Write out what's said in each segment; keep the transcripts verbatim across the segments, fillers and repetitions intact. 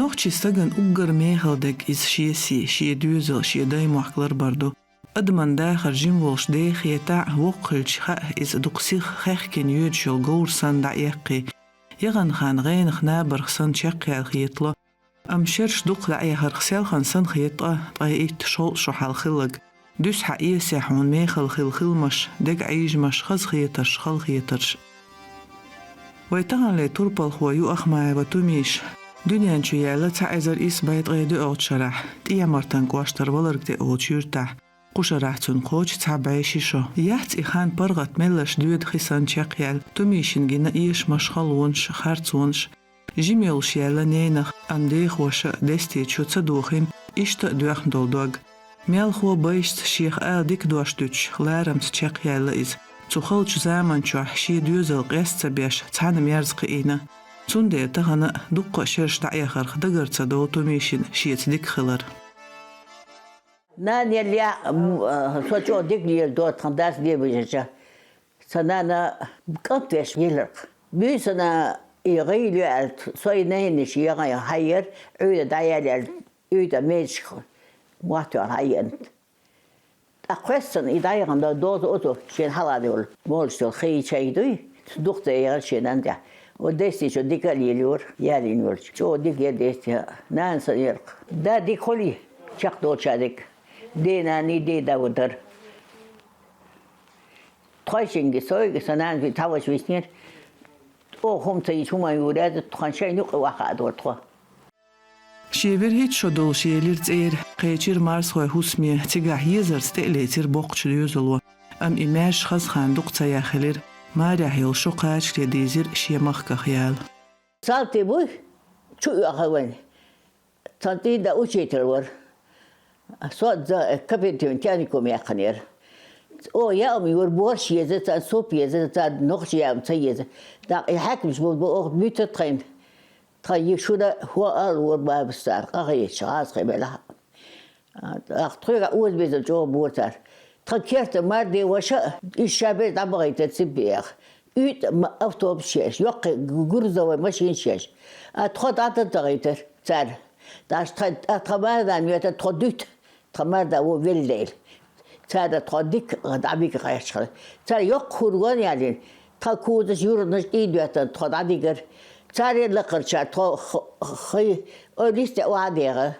Нохчи стаган уггар мехала дег иза шен сий, шен доьзал, шен даймохк ларбар ду. Адаман дахар жим волуш дехетахь а, воккха хилча хаьа иза дукха сиха хехкина йоьдуш йолу говр санна дӀаэккхий. Яханхьан гӀенах набарх санна чекхъяьлла хетало, амма шераш дукха дӀаэхарх селхана санна хета ткъа, ткъе итт, шовзткъа шо хьалха хилларг. Дуьсу хьан эсехь хьуна мехала хилла хиламаш, дега Ӏийжамаш, хазахетарш, халахетарш. Вай таханле турпалхо ю Ахмаева Тумиша. Дуьнен чу яьлла цхьа эзар исс бӀе ткъе доьалгӀачу шарахь, ТӀехьа-Мартан кӀоштара Валарг тӀе олучу юьртахь. Кху шарахь цуьнан кхочу цхьа бӀе ши шо. Яц и хан паргӀат мелларш доьду хи санна чекхъяьлла, Тумишина гина эшамаш, халонаш, харцонаш. Жима йолуш яьлла ненах, амма дехоша дестечу ца дохийна иштта а доьхна долу дог. Мелхо байшца шех ала дика дош дуьтуш, ларамца чекхъяьлла иза. Цу халачу заманчохь шен доьзал къеста ца беш, цхьаьна мерза кхиийна. Цундела тахана а дуккха а шераш дӀаэхарх дагара ца довла Тумишина шеца дика хилар. Нана еллехь, м, а, со чӀогӀа дика леладора тхан дас дебажача. Сан нана кӀант веш еларх. Буьйсана и гӀийла ю аьлла, со и ненаш егӀан хьайера, Ӏуьйда дӀаяьлла аьлла, Ӏуьйда межашка мотт йолу хьаеант. ТӀаккха кхоьссана и дӀаяхана доза оцу шен хьалха йолу, молуш йолу хий чай дуй, дукха ца егӀара шен нана тӀехь. Оцу дестичо дика а лелайора, ялийна йолчу. ЧӀогӀа дика яра дести, нана сан ярх. Да дика хуьлий, чекхдолчаьрга. Ден наний, ден да ву дара. Тхойшинга, сойга, сан нана цхьаваша виснера. Оха хӀума ца йича, хӀума юр яц, тхан шайна юкъа ваха а дора тхо. Шен вирхӀитта шо долуш елира цӀера, кхечира марсхой хӀусаме, цигахь езарца тӀе а лецира боккхачу доьзало. Амма и маьрша хаза хан дукха ца яхилира, марехь йолу шо кхачале дийзира шен махках яла. Салти буй, чу оьху вайн. Цхьана тӀе да учитель вара. Со за капитан техникум яьккхинера. О, яа ма юра, борщ еза, царна суп еза, царна нохча яа ма ца еза. ТӀаккха и хьаькамаш бу, бу оха буьйцура тхайна. Тхан йиша шуна хӀо ала вора бабас цара, къахеташ, гӀазкхи белахь. ТӀаккха тхоьга озабезар чӀогӀа бора цара. Тхан керта марде ваша а, иза ша беза дӀабахийтар циббех. УьйтӀа ма-, автобус шеш, йоккхий грузовой машина шеш. А тхо дӀататахийтар цара. ТӀаккха тхан, тхан мардан моьттура тхо дуьту, тхан марда вон велла дела. Цара тхо дика, дӀабига гӀерташ хилла. Цара йоккха хургон ялийна, тхан кузаш, юрнаш тӀе а доьттина, тхо дӀадигара. Цара лакхарчара тхо х-, х-, хи-, ойла йисте охьа а дегӀа.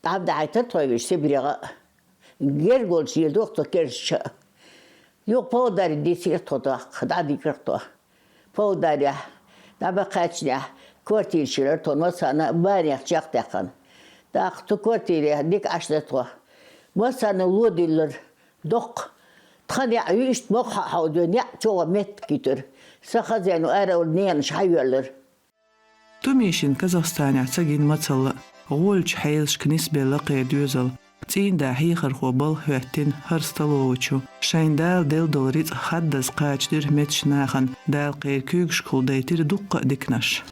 ДӀа-, дӀахьийтара тхо вешан Сибрегӏа а. Герга волчу елдо тхо керча а. Юха Павлодаре дисира тхо доккха, дӀадигира тхо. Павлодарехь, дӀабаккхаьчнехь, квартира йиллира тхо, массарна а банех чекхдаьккхина. ТӀаккха цу квартире дика Ӏаш дара тхо. Массарна ло дуьллура, доккха. Тхан яа ю иштта мохь хьовзийна, яа чӀогӀа меттиг йитира. Сан хаза яьнна ара олу ненаш хьайоьллура. Тумишина Казахстанехь ца гина мацалла, гӀолачу хьелашка нисбелла кхеран доьзал. ЦӀийнда хьехархо балха хӀоьттина хӀара столовачу. Шайн Дала делла долу рицкъ хаддаза кхачадира меттачу нахана, Дала кхеран куьйгашкахула дайтира дуккха а диканаш.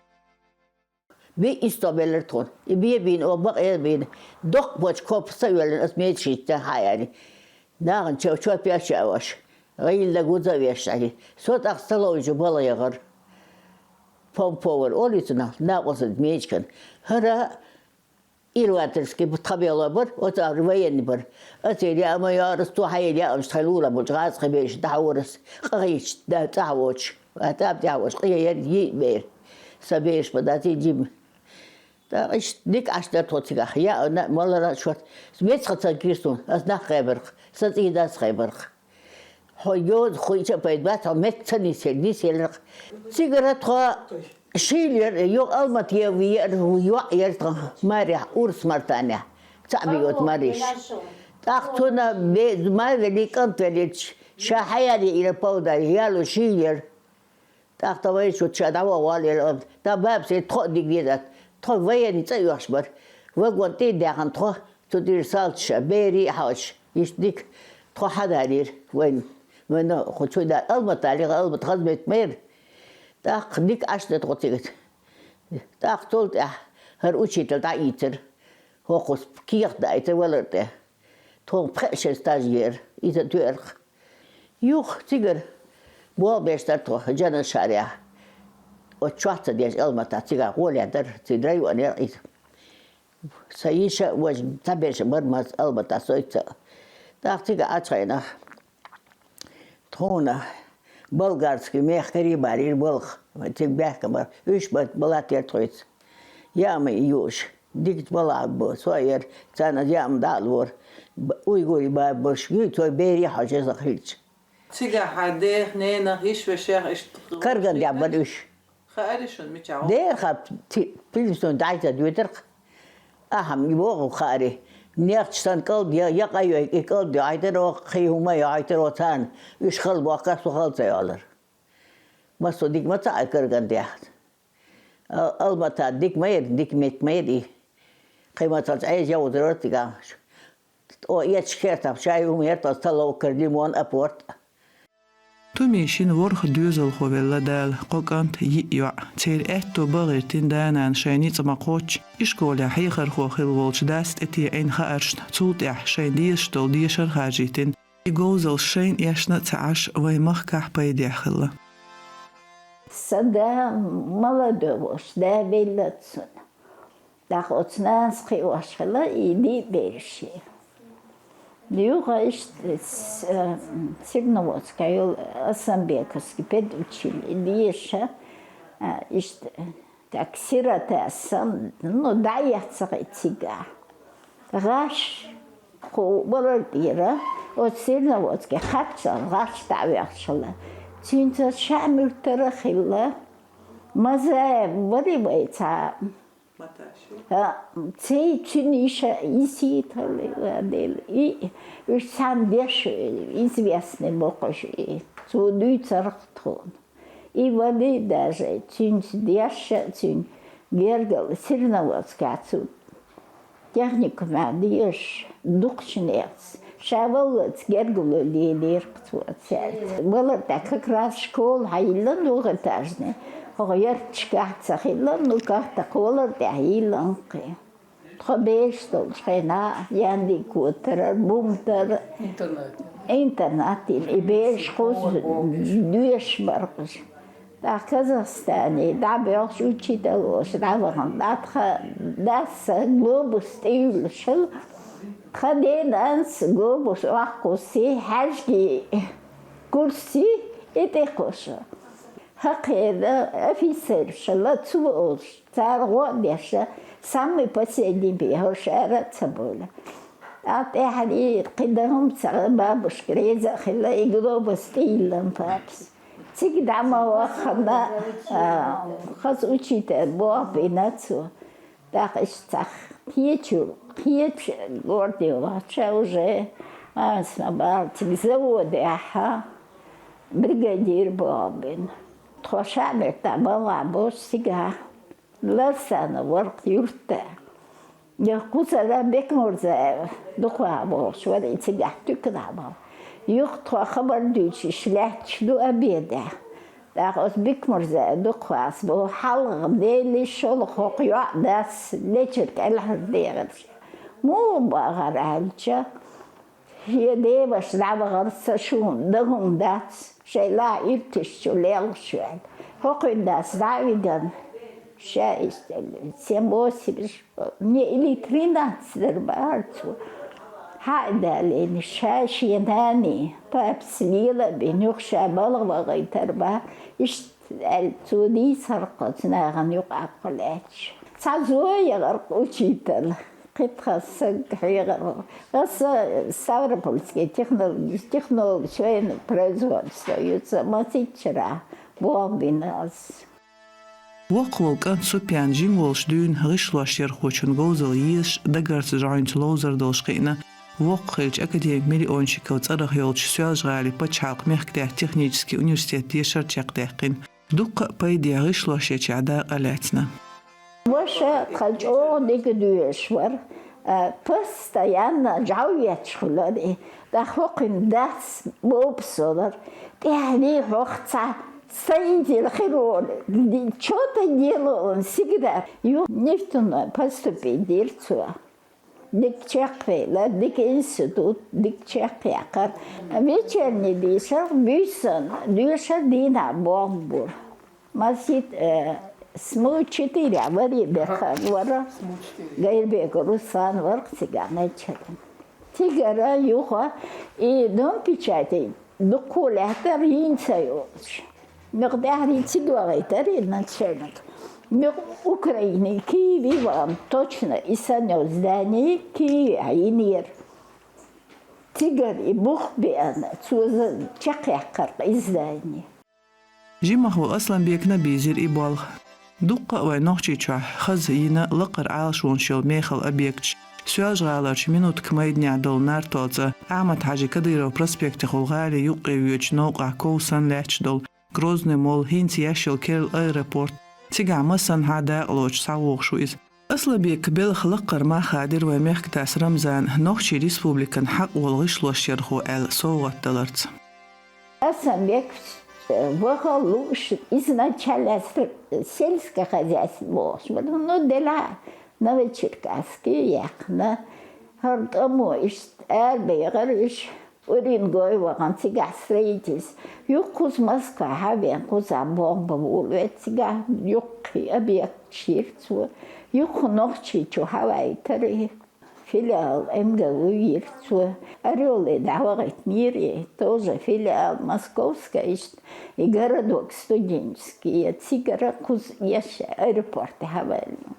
Бен исто беллара тхуна. И бен бийна, оха бакъ эр бийна. Доккха бочу копаца а йоьллина, ас мечахица хьаяьлла. Нахана чо, чо пеш а веш, гӀийла даг вуза а веш, со тӀаккха столовичу балха яхара. Пом-, повар олу иза нах, накъостан мечиган. ХӀара Илваторский тхан белхо бара, оцу агӀор военный бара. Ацийла яа ма яра, ас цо хьаелла яа, амма тхайн лулахь болчу гӀазкхийн бераш дӀахьора ас, къахийтча, да, цӀахь воцуш. Ва тӀам тӀехь воцуш, къе яра, йиъ бер. Сан бераш ма дац, и жима. ТӀаккха иштта дика Ӏаш дара тхо цигахь. Яа, на, малара а шорта. Меца ца гира суна, ас нах кхайбарх, сан цӀий дас кхайбарх. Хьо йоза хуьйча а пайда бац, хьо метта ца нисъелла, нисъелларх. Цигара тхо шийла яра, юха Алматае веара, йоӀ яра тхан марехь, Урс-Мартанехь. Цхьаъ бен оцу мареш. ТӀаккха цунна бе-, мар велий, кӀант велий, ша хьаяла яра Павлодаре, яло шийла яра. ТӀаккха тхан вайша ша дӀавахавала яра, тхан бабасе тхо а дика деза. Тхо военный цӀа оьхуш бара. Вагон тӀе а даьхна тхо, цу тӀера салташа, берий а хьоьжуш, иштта дика тхо хьадалийра вайна. Вайна кху чу да-, Алмата лига, Алмата хаза метта ма яра. ТӀаккха дика Ӏаш дара тхо цигахь. ТӀаккха цул тӀаьхьа хӀара учитель дӀаийцира. ХӀокхуьнца кехат даийтира валар тӀе. Тхо пхеа шеран стаж ера, иза тоьарх. Юха цигара болх беш дара тхо Джанашарехь. Оцу чохь ца деш Алмата, цигахь гӀоле дара, цига районе яра иза. Сан йиша а, важа а, цхьаберш а бара массо а Алмата сойца а. ТӀаккха цигахь Ӏачхьайна тхуна болгарский мех карий барийра балха, цига баьхкина бара. Уьш бан балатера тхуьйца. Яамий юуш, дикачу балхахь бу, со а яра, царна яам дӀа а лора. Б-, уйгурий бабаш, юй цо берий хьожа иза хилча. Цигахь хьан дех, ненах, йиш вешех иштта карган дехьа бара уьш. Хаарий шуна мичахь? Дера хьан ти-, пилсун дӀайца доьдурх. Ахьа ма боху хаари. Нехча сан кӀалд я, я къайой, и кӀалд йохьуьйтур оха, кхин хӀума йохьуьйтур оха царна. Уьш хала бохкар, со хала ца йолура. Массо дика ма ца Ӏай карган дехьа. А-, Алмата дика ма яра, дика меттиг ма яра и. Кхин ма ца Ӏежа йовзарара цигахь. О, эцаш кертахь шай хӀума яра, тхо столовкара лимон а, порт а. Тумин шина ворхӀ доьзалхо велла Дала, кхо кӀант, йиъ йоӀ. Церан аьтто бан гӀиртина, да-нана шайн ницкъ ма кхоччу, ишколехь хьехархо хилла волчу дас тӀетеӀийна хааршна, цул тӀаьхьа шайн дезаш долу дешар харжийтина. И говзалш шайна эшна а ца Ӏаш, вайн махкахь пайдехь хилла. Сан да молодой волуш, да велла цунна. ТӀаккха оцу нанас кхиош хилла и диъ бераш. Юха иштта с-, э, Серноводскехь йолу Асанбековский педучилище деша, э, иштта, так, сирота санна, ну, дӀаэцна цигахь. ГӀаш, кху валар тӀера, оцу Серноводскехь кхаччалц гӀаш дӀавоьхуш хилла. Цуьнца шаьӀмуьртара хилла. Мазаев вари вай цхьа. Маташи. А, цей цуьнан йиша, и сийтала, ва Дела, и, уьш цхьаьна деш, известный боккхуш, и, цо дуьйцарх тхуна. И вали даже, цуьнца деш, цуьнан гергал Серноводскехь цу техникумехь дезаш, дукхачу нехан. Ша валлалц гергало лелийра-кх цо цаьрца. Валар тӀехь как раз школа хьайиллина двухэтажная. ХӀокху ярташкахь ца хилла, ну, как-то кху валар тӀехь йиллина-кх. Тхо бераш долчу хенахь, Яндин котара, Бумтара, интернат йина. И бераш кхузза доьшуш бара-кх уьш. ТӀаккха Казахстане дӀабоьлхуш, учитель волуш дӀавахана, тӀаккха дас глобус тӀеюьллуш хилла. Тхан ден-нанас глобус охьакхуссий, хьаьжкӀий курсе и тӀекхуьссу. ХӀокхуьнан офицерш хилла, цо олуш, цара гӀо а деш, самый последний бен хӀорш ара а ца бовлу. ТӀаккха тӀаьхьарий кхин дан хӀума ца, бабушка реза а хилла, и глобус тӀейиллина папас. Цига дӀа ма вахана, а, хаза учитель боху бина цо. ТӀаккха иштта цхьа кхечу, кхечу городе вахча уже, мамас ма бахара, цига заводехь бригадир боху бина. Тхо шаьӀметтахь балхахь болуш цигахь Ларсанов вара-кх юьртда. Я кхузара Бекмурзаев дукхахболуш вара и цигахь туьканахь бала. Юха тхо хабар дуьйцуш лаьтташ ду обедехь. ТӀаккха оцу Бекмурзаев дукхахболуш боху, хьалха Делан шолгӀа хӀокху йоӀ дас лечуьра кӀелхьардехарш. Муха бахара аьлча, Шен деваша дӀавахара сан шуна дан хӀума дац, шайн лай ирташ чу лелхаш ваьлла. ХӀокхуьнан дас дӀа а вигана, ша иштта, семь-восемь, не, или тринадцать дара бахара цо. Хьа а далийна, ша шен нани, папас лела а бина, юха ша балха вахийтар бахара. Иштта аьлла, цо дийцарх оцу нахана юкъа а кху лаьтташ. Цхьа зоя яхарх учитель. Кхин тхан саг хьехар. Аса Ставропольский технологи-, технологи швейный производство юца Масиччара боху бина ас. Воккхалол кӀант Супьян жима волуш дуьйна гӀишлош ярхочун говзалла езаш, дагарца жӀуьнца ловзар долуш кхиъна, воккха хилча академик Миллионщиков цӀарах йолчу Соьлжа-ГӀалин пачхьалкхан мехкдаьтта технический университет дешар чекхдаьккхина. Дуккха а пайдехь гӀишлош ечохь дакъа лаьцна. Ваша тхан чӀогӀа дика доьшуш вара, а, постоянно жӀов етташ хуьлура и. ТӀаккха хӀокхуьнан дас бопас олура, тӀаьхьарий хӀокху цхьа строитель хир волу, чё-то дело он всегда. Юха нефтяной поступить дира цо. Дика чекхвелла, дика институт, дика чекхъяккхар. Вечерний дешар буьйсанна, доьшар дийнахь болх бора. Масит, э, СМУ четыре вари беха вара. Гайрбек Руслан варх цигана чата. Цигара юха и дом печати дуккулехтар йинца йолча. Мекъ дехьри циглагайтар и начальник. Мекъ Украины Киеве ван точно и санё здание Киеве йинер. Цигара и бух беана, цо за чакхъяккхар издание. Жимахов Асланбекна бийзира и болх. Дуккха а вай Нохчийчохь хаза йина лакхара Ӏалашонаш йолу мехала объекташ, Соьлжа-ГӀаларчу Минутка майданехь долу Нартол цӀа, Ахьмад-Хьаьжи Кадыров проспектехула гӀали юккъе воьдучу новкъахь ков санна лаьтташ долу Грозный молла, хӀинца еш йолу керла аэропорт, цигахь масанхьа дакъалоцуш схьавогӀуш ву иза. Асланбекан белхан лакхара мах хадийра вайн мехкан дас Рамзана Нохчийн Республикан хьакъ волу гӀишлошъярхо аьлла совгӀат даларца. Асланбек ваха лууш, изначально сельское хозяйство бохуш бара. Ну, делахь Новочеркасске яьккхина. ХӀара тӀамо иштта арабаьхира, иштта Уренгой вахана, цигахь строительство. Юха кхуза Москва хьавеана, кхузахь болх бан волавелла, цигахь юххе объект йира цо. Юха Нохчийчу хьаваийтира и филиал МГУ йира цо. Орёле дӀавахийтинера и тоже филиал московский, иштта и городок студенческий, цигара кхуза еш аэропорте хьаваьлла.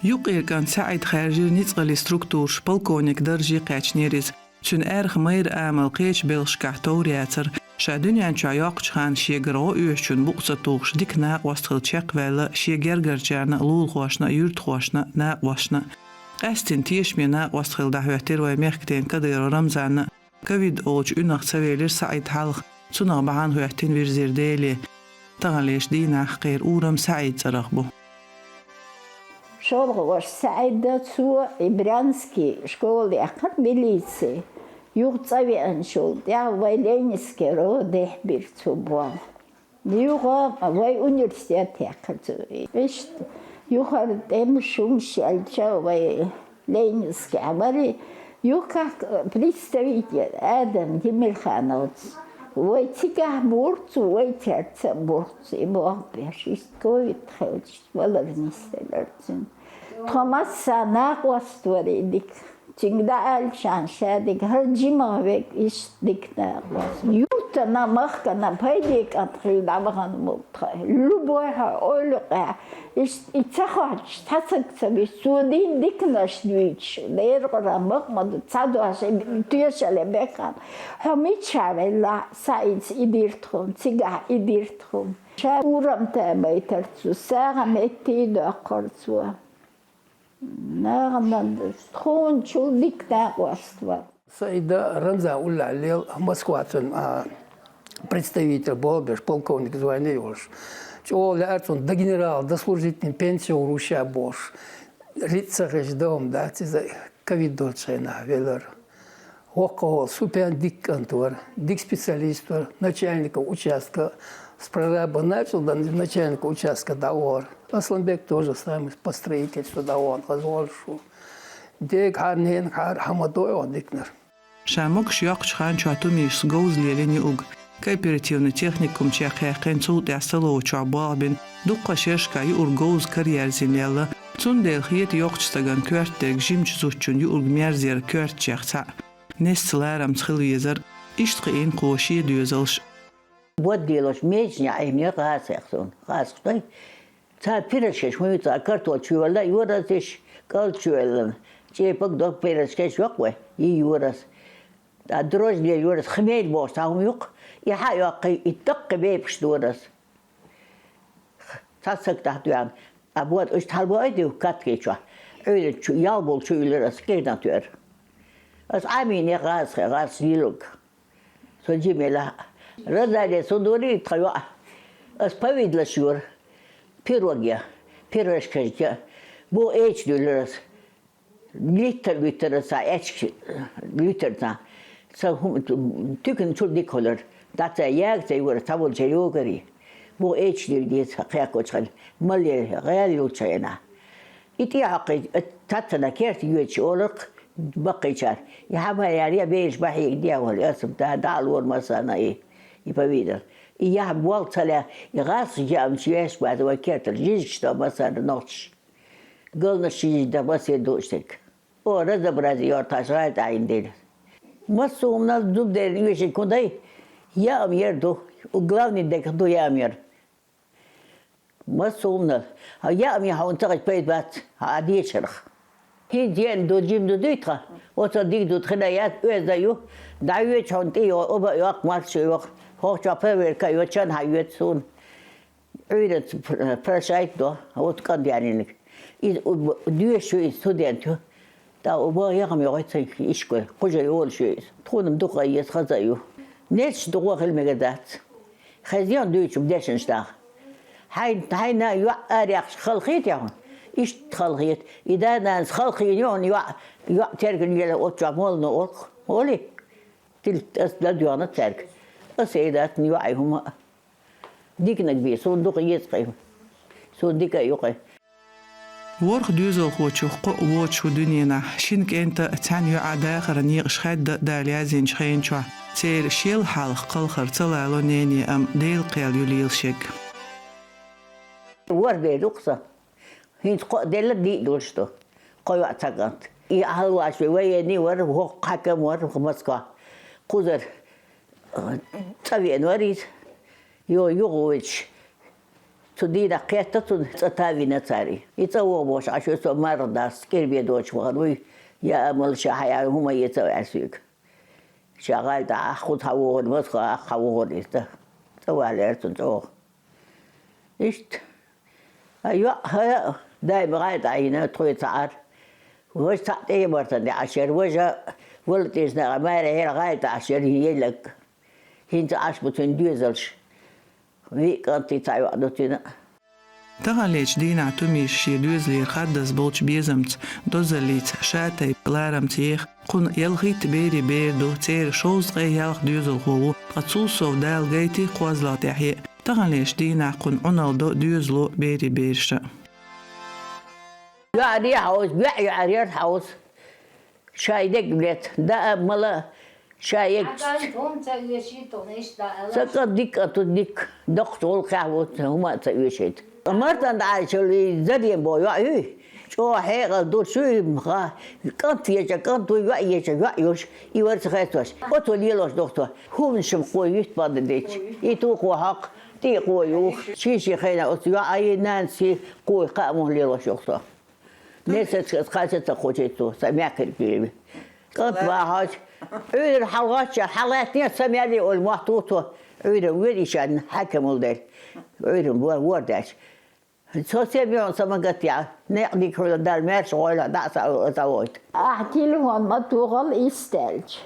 Юккъера кӀант СаӀид хаьржира ницкъаллин структураш, полковник дарже кхаьчнера иза. Цуьнан аьрха майра амал кхечу белхашкахь товр яцара. Ша дуьнен чохь йоккхучу ханна шегара гӀо оьшучунна букъ ца тухуш, дика накъост хилла чекхваьлла шен гергарчарна а, лулахошна а, юьртахошна а, накъосташна а. Къаьсттина тешаме накъост хилла дӀахӀоьттира вайн мехкан дена Кадыров Рамзанна. Ковид олучу уьнах ца велира СаӀид хьалха, цунах бахьана хӀоьттина вирзира Деле. Таханлерчу дийнахь кхеран урам СаӀидан цӀарах бу. ШолгӀа ваша СаӀида, цо и Брянский школа яьккхира милици. Юха цӀа веанчул тӀаьхьа вай Ленинский РОВД-хь бира цо болх. Юха вай университет яьккхира цо. Иштта юхара тӀемаш хӀумаш яьлча вай Ленинскехь вара, юха представитель Адам Демирхановс. Вай цигахь бурцу, вай цаьрца бурцу и болх беш. Иштта ковид хилча валар нисделира цуьнан. Тхо массо а накъост вара и дика. Цуьнга дӀааьлча ша дика, хӀара жимахь верг иштта дика накъост. Юьртана, махкана пайде кӀант хилла дӀавахана ву тхо. Любой хьо ойла къаьхьа, иштта и ца хоьттуш, цхьа саг ца вуьтуш, цо дина диканаш дуьйцуш, дера гӀура мах ма ду, цхьа дош, и тоьшалла бекхам. Хьо мичахь велла, СаӀида и дира тхуна, цигахь и дира тхуна. Ша урам тамайтар цо, сагӀа метте доккхура цо. Нахана тхуна чул дика накъост вара. СаӀида Рамзан уллехь лела Москва цуьнан, а, представитель болх беш, полковник звание йолуш. ЧӀогӀа лаьара цунна до генерала дослужить, пенсия гӀур ву ша бохуш. РицкъахӀитта дан дац иза, ковид долчу хенахь велара. ВоккхагӀа волу Супян дика кӀант вара, дика специалист вара, начальником участка с прораба начал, дан начальником участка дӀавахара. Асланбек тоже с нами по строительству дӀавахана, хаза волуш ву. Дегахьара, ненахьара хьан ма дойгӀу диканара. Ша могуш йоккхучу хан чохь тумийшас говза лелийна юург. Кооперативный техникум чекхъяьккхина, цул тӀаьхьа Саловачохь болх бина, дуккха шерашкахь юург говза караерзина лелла. Цундела хета йоккхачу стагана коьрта дерг жимачу зудчун юург мерзера коьртачех цхьаъ. Несца ларамца хила везара, иштта кхиийна кхо шен доьзалш. Бод лелош меженехь Ӏийна гӀазкхех суна. ГӀазкхаш дай? Цара пирожкаш хӀун ю цара, картол чу йолла, йорас иш, кӀал чу йолла. ЧӀепаг дог пирожкаш йоккху вай, и йорас. Ткъа дрожжи йорас, хмель бохуш цхьа хӀума юккху, и хьа а йоккхий, и даккхий бепаш дорас. Цхьа саг тӀехь тоьхна. А бод иштта хьалабоуьйту каткий чохь. Ӏуьйранна чу, ял болу чу уьллура аса, кхидӀа тоьара. Аса Ӏамийна гӀазкхе, гӀазкхаш лелорг. Со жимелахь. Розалия, со дори тхан йоӀ. Аса повидлаш йора. Пирог я, пирожкаш я. Бо эча дуьллура аса. Литтар-литтар аса эчка, литтар цхьа. Сан хӀума, туькана чуьра дика хилар. ДӀа ца яга ца йора, цхьа волча йогарий. Бо эча дилла деза, кхайкхочу хенахь. Мале гӀел йолчу хенахь. И тӀехьаккхий, цхьаццана керта йоьдуш оларх баккхийчара. И хьан ма яр, я бераш бахьийга дехьа вала, аса да, дӀа а лора массарна и, и повидал. И яхь болх ца ле, и гӀазкхий яамаш веш бац вай кертара, жижигаш да массара нохчаш. Галнаш жижиг да массеран дууш дерг. О, разнообразие йоагӀар тхоаш гӀайла тӀаийна дела. Массо хӀуманал зуб дерриг оьшург хӀун дай? Яам яр ду. Главный дерг ду яам яр. Массо хӀуманал. Хьо яам я хьона ца гӀайта пайда бац, хьа дешарах. ХӀинца еана ду, жима ду дуй тха? Оцо дика ду, тхина яц, оьзда ю. ДӀайоьду хьона тӀе йо, оба а йоккха, марша йоккха. ХӀокху чохь проверка йо, чан хьан йоьду суна. Ӏуьйранца пр-, прощать до, оцу кӀант яьнниг. Иза у-, б-, доьшуш ю, иза студент ю. ТӀаккха у баха яхам йогӀий цайга ишкой, кхужий олуш ю иза. Тхуна-м дукха еза хаза а ю. Нерча дукха хила мегар дац. Хезна дуьйцу дешнаш даха. Хьайн-, хьайна йоӀ араяьккхаш халахетий хьуна? Иштта халахета. И да-нанас халахийна ю хьуна йоӀ, йоӀ тергал ела оцу чохь моллано олу-кх. Олий? Тилла аса ладоьгӀна цаьрга. Аса эр дац йоӀий хӀума а. Диканиг бен, суна дукха еза кхин. Суна дика а ю кхин. ВорхӀ доьзалхочух кхоъ воцуш ву дуьненахь, шина кӀентан а, цхьана йоӀан а дахаран некъаш хаьдда Дала яздинчу хенан чохь. Церан шел хьалха кхалхар ца лало нене, амма Делан кхел ю лелаш ерг. ВорхӀ бер ду-кх сан. ХӀинца кхоъ делла диъ долуш ду. Кхо йоӀ, цхьа кӀант. И хьалаваьлла военный вара, хӀокху хьаькам вара Москва. Кхузара, э, цӀа веана вара иза. Йо, юха вуьйцуш. Цу дийнахь кхетта цунна, цӀа тавина цара и. И цӀа вогӀу бохуш Ӏаш ву, со марха дац, кӀира бен доцуш вахана вуй, я амал ша хьаяьлла хӀума эца аьлла соьга. Ша гӀайла тӀе Ӏа кхуза хьан вогӀур, Москва Ӏа кхуза хьан вогӀур иза. ЦӀа валлера цунна чӀогӀа. Иштта. А йоӀ хӀара а даима гӀайла тӀе Ӏийна тхоьца цхьаьна. Важа цхьаъ тӀе а мартан де Ӏаш яра, важа вала тӀе жина маьре хӀара гӀайла тӀе Ӏаш яра, еллаг. ХӀинца Ӏаш бу цуьнан доьзалш. Виъ кӀант, цхьа йоӀ ду цуьнан. Таханлерчу дийнахь Тумиша шен доьзалера хаддаза болчу безамца, дозаллица, ша-тайпа ларамца еха, кхунна ялхитта бери бер ду, церан шовзткъе ялх доьзалхо ву, ткъа цул сов Дала гайти кхозлагӀа тӀаьхье. Таханлерчу дийнахь кхунна Ӏуналла до доьзало, бери бераша. ЙоӀарий хьовса, боьӀ йоӀарий яра хьовса. Шайн дегнаш лаьцна, даа, мала, шайн егча. Хьан кӀант хӀума ца оьший тхуна иштта даа ала? Сан кӀант дика кӀант ву, дика, доккхачу гӀуллакхехь ву, хӀума а ца оьшийта. Мартан дӀа а йолу и Зарем боху йоӀ юй? ЧӀогӀа хьекъал долуш ю и, ха, кӀант еча кӀант ву, йоӀ еча йоӀ йолуш, и вара ца хестош. Оцо лелош доху со, хӀуманаш-м кхо юьтта бан деча, и тухо хьокху, тӀе а кхо юху. Шен-шен хенахь оцу йоӀан, нанас кхо кхаа муха лелош йоху со. Несачка кхача ца кхочуьйту, сан мехкарг вийна. КӀант вахьаш, Ӏуьйран хьалгӀачча, хьалгӀаьттина, сан мел олу мотт ву цо. Ӏуьйран вуьйр ишан хьаькамал дерг. Ӏуьйран вор, вор даьлча. Со сен мион сан магат яа, некъ дика хуьлу, Дала маьрша гӀойла, дӀа а ца, ца войту. Ахь телефон ма тухал, иштта аьлча.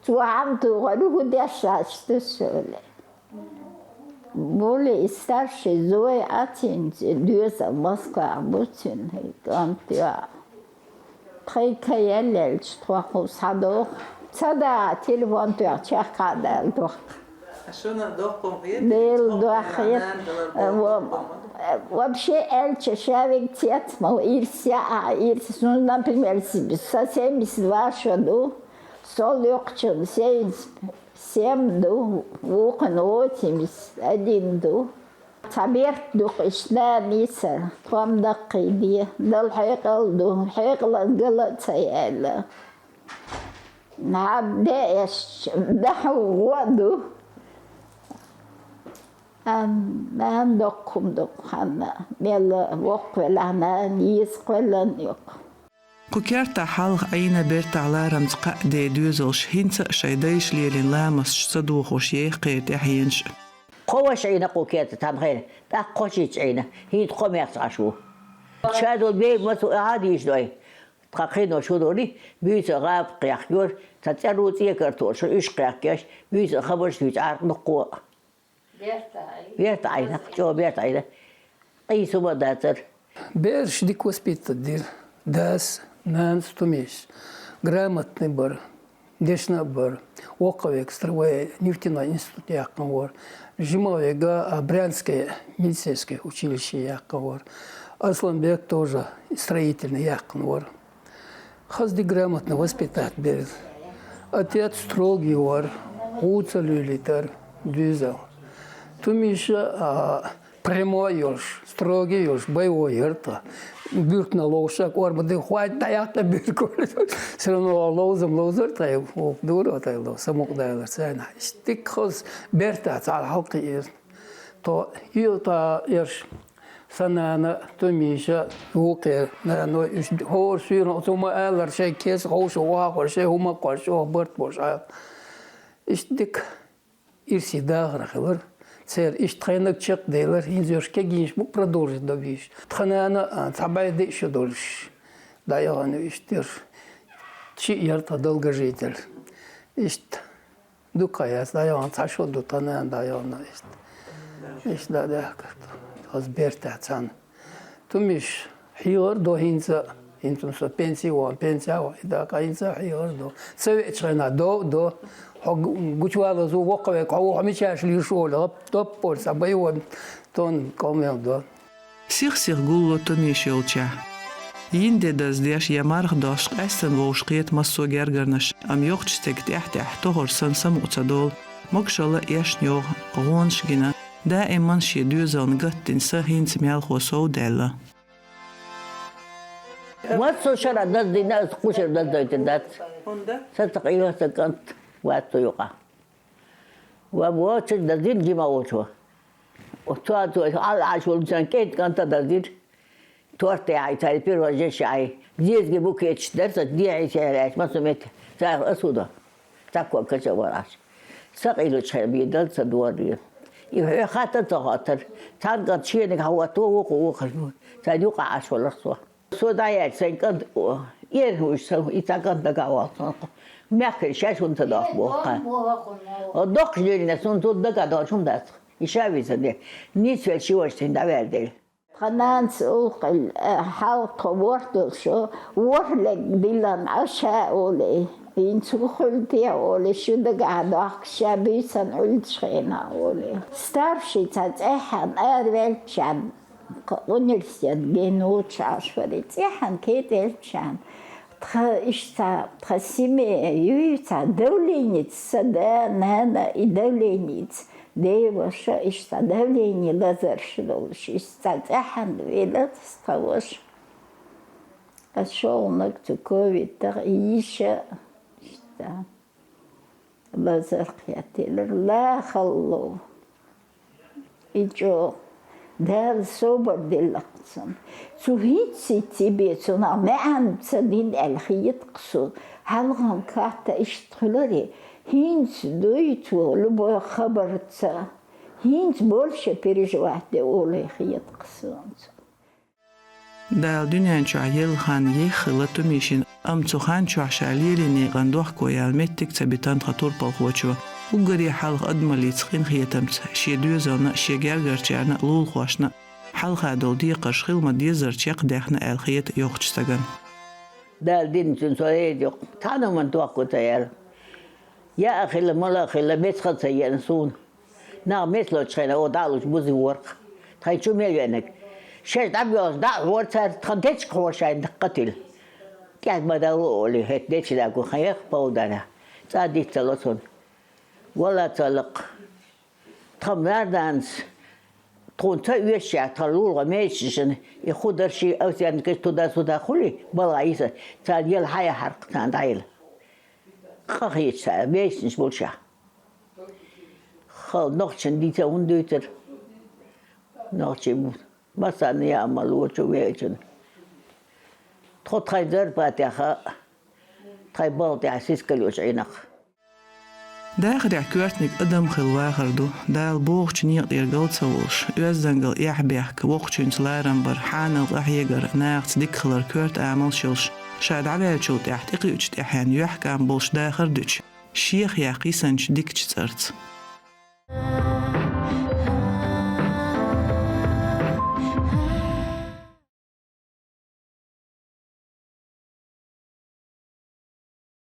Цо хьан тухар, хӀун деш вац, ту шуьле. Более старший Зоя а цуьнца доьзал Москвахь бу цуьнан, кӀант йоӀ. Тхайн каял лелча, тхо хӀун схьадоху? Ца дахьа, телефон тоьхна чекхдала дохку. Шуна доккхун хета, Дела доххе. Вообще аьлча, ша вега цец ма ву, ирс яа, ирс. Ну, например, с-, сан семьдесят два шо ду, со лоькхучун семьдесят семь ду, вукхун восемьдесят один ду. Цхьа берт ду-кх иштта, нана йиса, тхо-м даккхий де, Дала хьекъал ду, хьекъалан гала а ца яьлла. Наб деаш, дахьу гӀо а ду. Ам, нана доккха хӀума ду-кх хьанна, мелла воккха велахь, нана йиса кхоьллан ю-кх. Кху кертахь хьалха Ӏийна бертахь ларамца кхаа ден доьзалш хӀинца а шайн дайша лелийна ламасташ ца дохош еха кхеран тӀаьхьенаш. Кхо ваша Ӏийна кху керта, цхьана хенахь, тӀаккха кхо шийтта Ӏийна, хӀинца кхо мехца Ӏаш ву. Ша долу бен маца а хьадийша дой. Тхан кхино шу долий, буьйса гӀапа кхехкайора, цхьа цӀеру цӀе картош, уьш кхехкеш, буьйса хабарш дуьйцу Ӏаркъ дуккхо а. Берта Ӏайна, чӀогӀа берта Ӏайна. Къийса хӀума дацара. Бераш дика воспитать дира. Дас, нанас, Тумиш. Грамотный бара. Дешна а бара. Воккхавега строевой нефтяной институт яьккхина вара. Жимавега, а, Брянское медицинское училище яьккхина вара. Асланбек тоже строительный яьккхина вара. Хаза дика грамотно воспитать бира. Отец строгий вара, гӀу ца луьйлийтара, дуьйзал. Тумиша, а, прямой йолуш, строгий йолуш, боевой яра тхан. Буьркана ловзуш, кӀорма дин хӀоттадаьккхина буьрка. Всё равно ловзам ловзура тхан, хӀокху дуьра тхан ло, самукъадалар царна. Иштта дика хаза бертахь цхьа хьалакхиира. Тхо, и тхан ерш, сан нана, Тумиша, вукхеран нана, уьш хӀора суьйранна оцу хӀума алар, шайн кеса ховшо вахар, шайн хӀума кхоьру, чӀогӀа барт болуш Ӏа. Иштта дика ирсе дахар хилар. Церан иштта тхайнаг чекхделар, хӀинца ерш кегийнаш бу продолжить до бийш. Тхан нана, а, цхьа бӀе диъ шо долуш дӀаяхана иштта ерш. Шиъ яра тхан долгожитель. Иштта дукха яц дӀаяхана, цхьа шо ду тхан нана дӀаяхана иштта. Иштта дӀадаьхкар. Хаза бертахь царна. Тумиш хьийгӀар до хӀинца, хӀинца со пенсий ван, пенсий ван, и дакъа хӀинца хьийгӀар до. Ца веачу хенахь до, до. Хьо гу-, гучувала зу воккха век, хьо ву хьо мичаш лийш олу, гӀап-, топ олу, сан бай ван, тон къомел до. Сих-сих гулло Тумиш йолчехь. Йин де даздеш я марха досуш къаьстина вовшахкхета массо а гергарнаш, амма йоккхачу стеган тӀаьхь-тӀаьхь тохар санна самукъа ца долу, могушалла а эшна йогӀу, гӀонаш гина, даиман шен доьзална гатдина са хӀинца мелхо сов даьлла. Массо шарахь даздина, аса кхушара даздойтур дац. ХӀунда? Сан ца къийла сан кӀант вац цу юкъахь. Ва вочу даздина жима волчо. Оцу цо Ӏалла Ӏаш волу сан кӀентан кӀанта даздира. Торт яхьа, цара пирожеш яхьа. Зезаге букеташ дара, сан дехьа сехьа аьлча, массо метте. Цара аса хӀун до? Цхьа ког каша а вара Ӏаш. Сан къийлачу хенахь бен дала ца дора. И хьоьга хаттар а ца хоттура. Цхьана кӀант шениг хьан хӀотто вукху вукхуш бу. Царна юкъахь Ӏаш валара со. Со дӀаяьлча сайн кӀант, о, эр хӀуьш сан, и цхьа кӀант дагахь вахна сан. Мехкан шаьш хӀунда ца дохку боху-кха. О, доккхачу дуьйна суна зуда дагахь долуш хӀума дац. И ша вийца де. Нийсвелла ши ваша тхин дӀаваьлла дела. Тхан нанас уллохь, э, хьалха тхо ворхӀ долуш, ворхӀ лерг диллина Ӏаш а олий. ХӀинца хӀун хуьлу те олий, шу дагахь дохку ша буьйсанна Ӏуьллучу хенахь олий. Старший цхьа цӀеххьана араваьллачарна, кху университет гена воцуш Ӏаш вара, цӀеххьана кетӀеллачарна. Тхан иштта, тхан семья юй цхьа давленица, сан да, нана и давленица. Ден ваша иштта давление лазарш долуш, иштта цӀеххьана велац тхан ваша. Ас шолгӀаниг цу ковидтах йиша иштта лазар кхеттелира, лахалло. И чӀогӀа Дала собар делла-кх цунна. Цу хӀинцций цӀе бен цунах маьӀна ца дина аьлла хета-кх суна. Хьалхана кхетта иштта хуьлура, хӀинца дуй цо любой хабарца. ХӀинца больше переживать де олий хета-кх суна цунна. Дала дуьнен чохь елла хан еххила Тумишин, амма цу хан чохь ша лелийна некъан дохко яьлла меттиг ца битина тхан турпалхочо. Уггаре хьалха адамаллица къинхетамца, шен доьзална а, шен гергарчарна а, лулахошна а хьалха долу декхарш хила ма-деззара чекхдаьхна аьлла хета йоккхачу стагана. Дала дина цуьнан со эза йоккха, цхьана а хӀуманна дохко ца яьлла. Яа хилла, мала хилла, меца хан ца еана суна. Нах меца лочу хенахь, о, дӀа а луш, бузий ворхӀ. Тхайн чу мел веанарг. Шаьш дӀабоьлхуш дӀа а вора цара, тхан дечиг хьора шайна даккха тилла. ТӀаьхьа ма далла олий, хӀета дечиг дагу хан яха повдана. ЦӀа диц ца ло цунна. Вала ца лакха. Тхан марданас тхуна ца оьшучехь, тхан лулахо мешашна, и хӀун дара ши овсянкаш туда-сюда хуьлий, балха йиса, царна яла хьаяхьара-кх царна дӀаяла. Къа хеташ цара, мешанаш болушехь. Хала нохчашна дийца хӀунда дуьйцура? Нохчий бу. Массарна яа ма лочу веачунна. Тхо тхайн зарпатеха, тхайн балха тӀехь сискал йолчу Ӏийнах. Дахарехь коьртаниг адам хила вахар ду, Дала бохучу некъа тӀера гал ца волуш, оьздангалла эхь-бехк, воккхачуьнца ларам бар, хьанал къахьегар, нахаца дика хилар коьрта амалш йолуш, ша дӀаваьллачул тӀаьхьа тӀекхуьучу тӀаьхьенна юьхькӀам болуш дахар дуьтуш, шех яккха йисинчу дикачу цӀарца.